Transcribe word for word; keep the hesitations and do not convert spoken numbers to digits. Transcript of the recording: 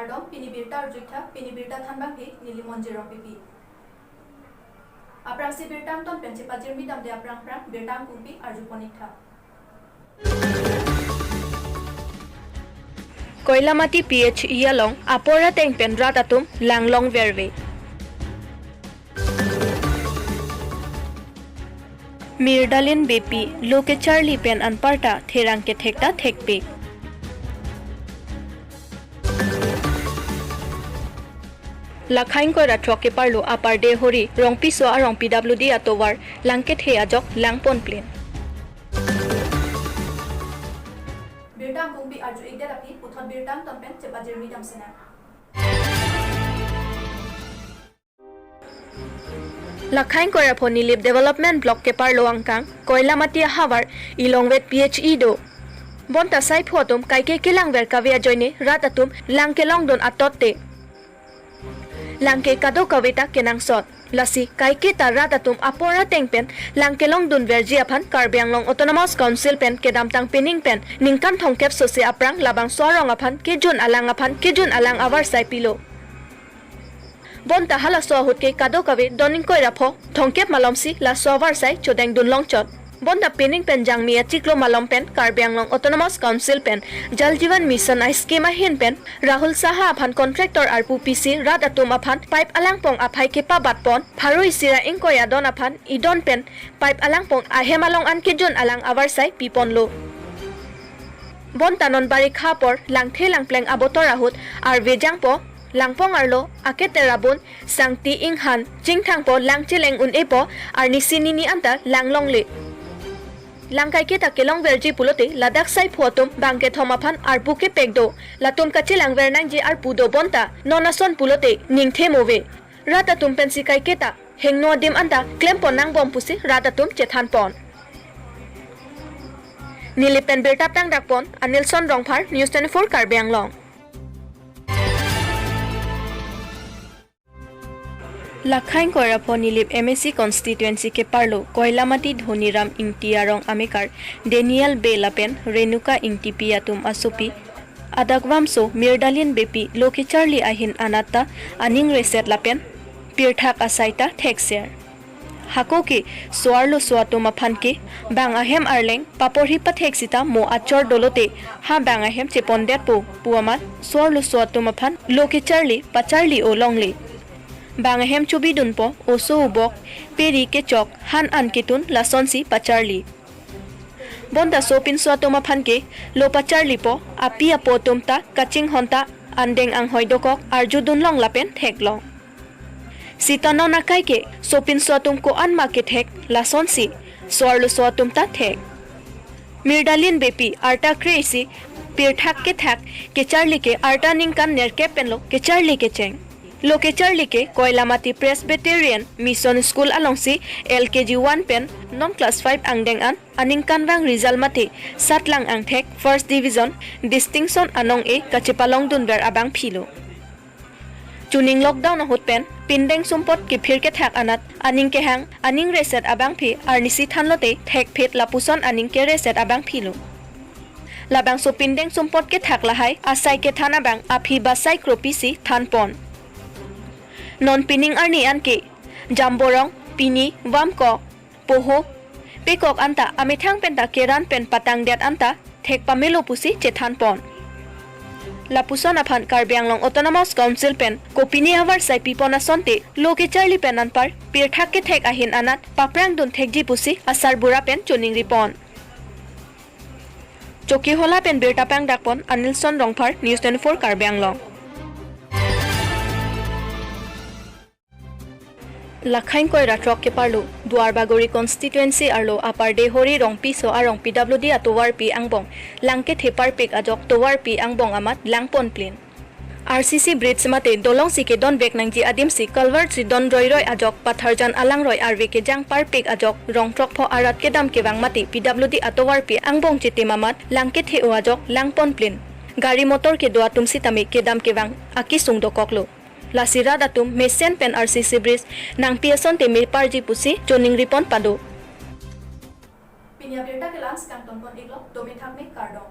Kardom, pini birta arju-iktha, pini birta thanbangke neli Monjir Rongpipi. Aphrangsi birta angton pen chepajirmi damde aphrang aphrang birta angkungpi arjupon-iktha. Koilamati P H E along apor ateng pen rat atum lang longverve. Mirdalin Beypi lo kecharli pen anparta therang kethek ta thekpik. Lakha ingkoi ra throk keparlo Upper Dehori Rongpiso arong P W D atovar lang kethe ajok lang ponplin. Birta angkungpi arju-ikdet aphi puthot birta angton pen chepajirmi dam sena. Lakha ingkoi ra pho Nilip Development Block keparlo angkang Koilamati ahavar Ilongvet P H E do. Bonta saiphu atum kaike kelangver kave ajoine rat atum lang kelongdun atotte lang ke kadokave ta kenangsot. Lasi kaike ta rat atum apor ateng pen lang kelongdunverji aphan Karbi Anglong Autonomous Council pen kedamtang pining pen ningkan thomkep sose aphrang labangso arong aphan kejun alang aphan kejun alang avarsai pilo. Bonta halaso ahut ke kadokave don ingkoi ra pho thomkep malomsi laso avarsai chodengdun longchot. Bonta pining pen Jangmi achiklo malom pen Karbi Anglong Autonomous Council pen Jal Jeevan Mission a-scheme ahin pen Rahul Saha aphan contractor arpu pisi rat atum aphan pipe alangpong aphai kepabatpon, pharo isi ra ingkoi adon aphan idon pen pipe alangpong ahem along an kejun alang avarsai piponlo. Bonta non barikha apor langthe langpleng abotor ahut arve jangpo, langpong arlo aketer abun sangti inghan chingthangpo, lang cheleng un-epo, arnisi nini anta lang longle. Lang kaike ta kelongverji pulote ladak saiphu atum bang kethom aphan arpu kepek do, latum kachelangver nangji arpu do bonta non ason pulote ningthe move. Rat atum pensi kaike ta hingno adim anta klempon nangbom pusi rat atum chethanpon. Nilip pen birta tangdakpon Anilson Rongphar, News twenty-four Karbi Anglong. Lakha ingkoi ra pho Nilip M A C constituency keparlo Koilamati Dhoniram Ingti arong amekar Daniel Bey lapen Renuka Ingtipi atum asopi adakvamso Mirdalin Beypi lo kecharli ahin anatta aning reset lapen pirthak asai ta thekser. Hako ke so-arloso atum aphan ke bang ahem arleng paporhi pathek sita mo achor dolote ha bang ahem chepondetpo pu amat so-arloso atum aphan lo kecharli pacharli-o longle. Bang ahem chobidunpo, oso ubok, peri kechok, han an ketun lasonsi pacharli. Bonta sopinso atum aphan ke lo pacharlipo, api apo atum ta kachinghon ta andeng anghoi dokok arjudun long lapen theklong. Sita non akai ke sopinso atum ko-an ma kethek lasonsi so-arloso atum ta thek. Mirdalin Beypi arta kre-isi pirthak kethak kecharli ke arta ningkan nerkep penlo kecharli kecheng. Lo kecharli ke Koilamati Presbyterian Mission School alongsi L K G one pen non class five angdeng an aningkanvang result mate satlang angthek first division distinction anong-e kachepalongdunver abangphilo. Chuning lockdown ahut pen pindeng sumpot kephir kethak anat aning kehang aning reset abangphi arnisi thanlote thekphit lapuson aning kereset abangphilo. Labangso pindeng sumpot kethak lahai asai kethan abang aphi basai kropisi thanpon. Non pining arni anke jamborong, pini, vamkok, poho, pekok anta amethang penta keran pen patangdet anta thek pamelo pusi chethanpon. Lapuson aphan Karbi Anglong Autonomous Council pen kopine avarsai pipon asonte lo kecharli pen anpar pirthak kethek ahin anat paprangdun thekji pusi asarbura pen choningripon. Chokihola pen birta pangdakpon Anilson Rongphar, News twenty-four Karbi Anglong. Lakha ingkoi ra throk keparlo Duarbagori constituency arlo Upper Dehori Rongpiso arong P W D atovarpi angbong lang kethe parpik ajok tovarpi angbong amat lang ponplin. R C C bridge mate dolongsi kedonvek nangji adimsi culvert si don roiroi ajok patharjan alangroi arve kejang parpik ajok rong throkpho arat kedam kevang mate P W D atovarpi angbong chitim amat lang kethe-o ajok lang ponplin. Gari motor kedo atum sitame kedam kevang akesung dokoklo. Lasi rat atum mesen pen R C C bridge nangpi asonte meparji pusi choningripon pado. Pini abirta ke la-ansi kangtonpon-iklo, dome thakme, kardom.